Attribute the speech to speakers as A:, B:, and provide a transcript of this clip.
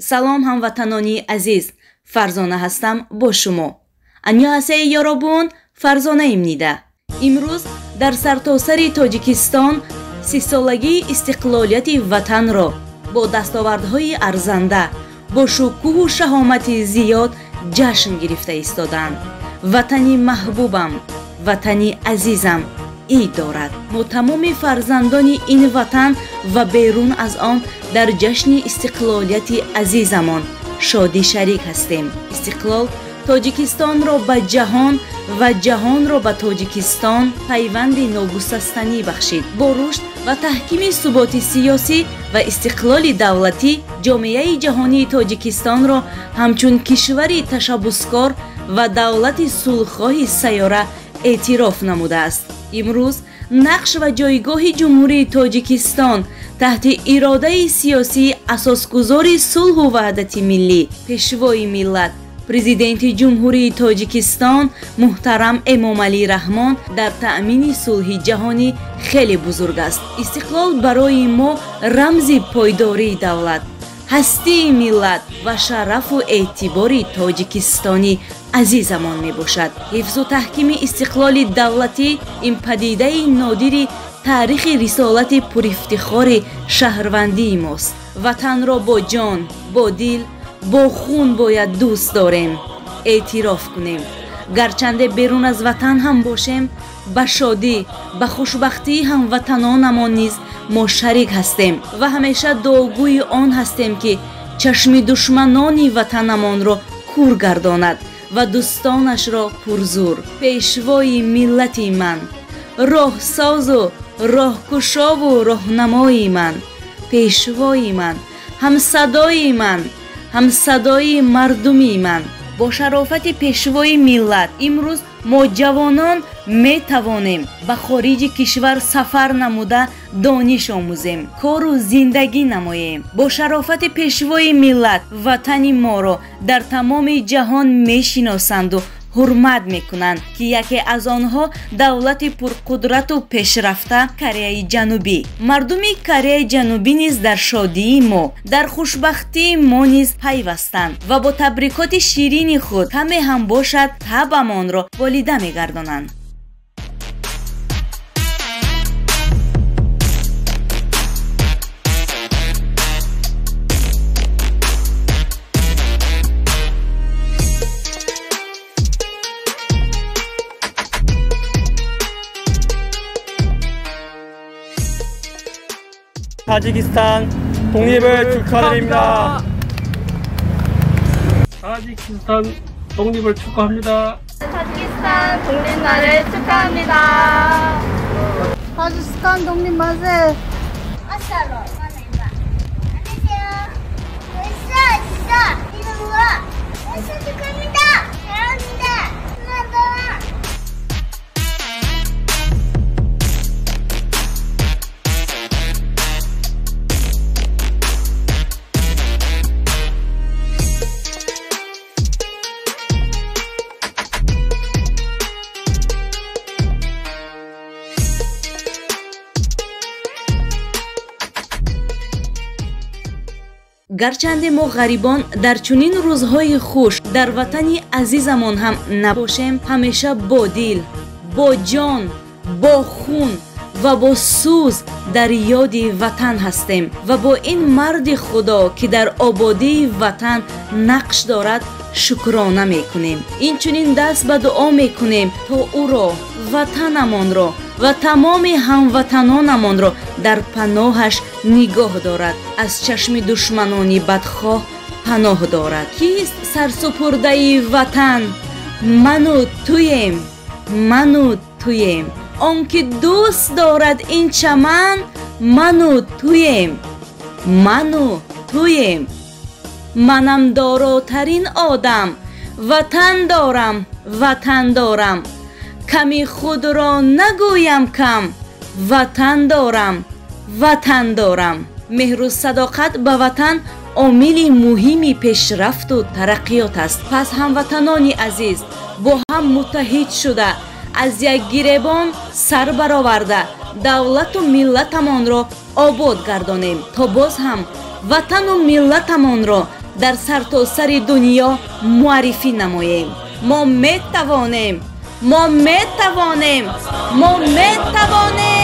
A: Салом ҳамватанони азиз, Фарзона ҳастам бо шумо. Анёҳасеи ёробун, Фарзонаимнида. Имрӯз дар сартосари Тоҷикистон 30-солагии истиқлолияти ватанро бо дастовардҳои арзанда, бо шукӯҳу шаҳомати зиёд ҷашн гирифта истоданд. Ватани маҳбубам, ватани азизам ид дорад. Мо тамоми фарзандони ин ватан ва берун аз он дар ҷашни истиқлолияти азизамон шодӣ шарик ҳастем. Истиқлол Тоҷикистонро ба ҷаҳон ва ҷаҳонро ба Тоҷикистон пайванди ногусастанӣ бахшид. Бо рушд ва таҳкими суботи сиёсӣ ва истиқлоли давлатӣ ҷомеаи ҷаҳонии Тоҷикистонро ҳамчун кишвари ташаббускор ва давлати сулҳхоҳи сайёра эътироф намудааст. Имрӯз нақш ва ҷойгоҳи Ҷумҳурии Тоҷикистон таҳти иродаи сиёсии асосгузори сулҳу ваҳдати миллӣ, пешвои миллат, Президенти Ҷумҳурии Тоҷикистон муҳтарам Эмомалӣ Раҳмон дар таъмини сулҳи ҷаҳонӣ хеле бузург аст. Истиқлол барои мо рамзи пойдории давлат, ҳастии миллат ва шарафу эътибори тоҷикистонӣ азизамон мебошад. Ҳифзу таҳкими истиқлоли давлатӣ ин падидаи нодири таърихи рисолати пурифтихори шаҳрвандии мост. Ватанро бо ҷон, бо дил, бо хун бояд дӯст дорем, эътироф кунем. Гарчанде берун аз ватан ҳам бошем, ба шодӣ, ба хушбахтии ҳамватанонамон низ мо шарик ҳастем ва ҳамеша дуогӯи он ҳастем, ки чашми душманони ватанамонро кур гардонад ва дӯстонашро пурзур. Пешвои миллати ман, роҳсозу роҳкушову роҳнамои ман, пешвои ман, ҳамсадои ман, ҳамсадои мардуми ман. Бо шарофати пешвои миллат имрӯз мо ҷавонон метавонем ба хориҷи кишвар сафар намуда дониш омӯзем, кору зиндагӣ намоем. Бо шарофати пешвои миллат ватани моро дар тамоми ҷаҳон мешиносанду ҳурмат мекунанд, ки яке аз онҳо давлати пурқудрату пешрафта Кореяи Ҷанубӣ. Мардуми Кореяи Ҷанубӣ низ дар шодии мо, дар хушбахтии мо низ пайвастанд ва бо табрикоти ширини худ каме ҳам бошад табамонро болида мегардонанд.
B: 타지키스탄 독립을 축하드립니다.
C: 타지키스탄 독립을 축하합니다.
D: 타지키스탄 독립날을 축하합니다.
E: 타지키스탄 독립 만세.
F: 축하합니다. 잘합니다.
A: Гарчанде мо ғарибон дар чунин рӯзҳои хуш дар ватани азизамон ҳам набошем, ҳамеша бо дил, бо ҷон, бо хун ва бо сӯз дар ёди ватан ҳастем ва бо ин марди Худо, ки дар ободии ватан нақш дорад, шукрона мекунем. Инчунин даст ба дуо мекунем, то ӯро, ватанамонро ва тамоми ҳамватанонамонро дар паноҳаш нигоҳ дорад, аз чашми душманони бадхоҳ паноҳ дорад. Кист сарсупурдаи ватан? Ману туем, ману туем. Он ки дӯст дорад ин чаман, ману туем, ману туем. Манам доротарин одам, ватан дорам, ватан дорам. Ками худро нагӯям кам, ватан дорам, ватан дорам. Меҳру садоқат ба ватан омили муҳими пешрафту тараққиёт аст. Пас ҳамватанони азиз, бо ҳам муттаҳид шуда, аз як гиребон сар бароварда, давлату миллатамонро обод гардонем, то боз ҳам ватану миллатамонро Дар сартосари дунё муаррифӣ намоем. Мо метавонем, мо метавонем, мо метавонем.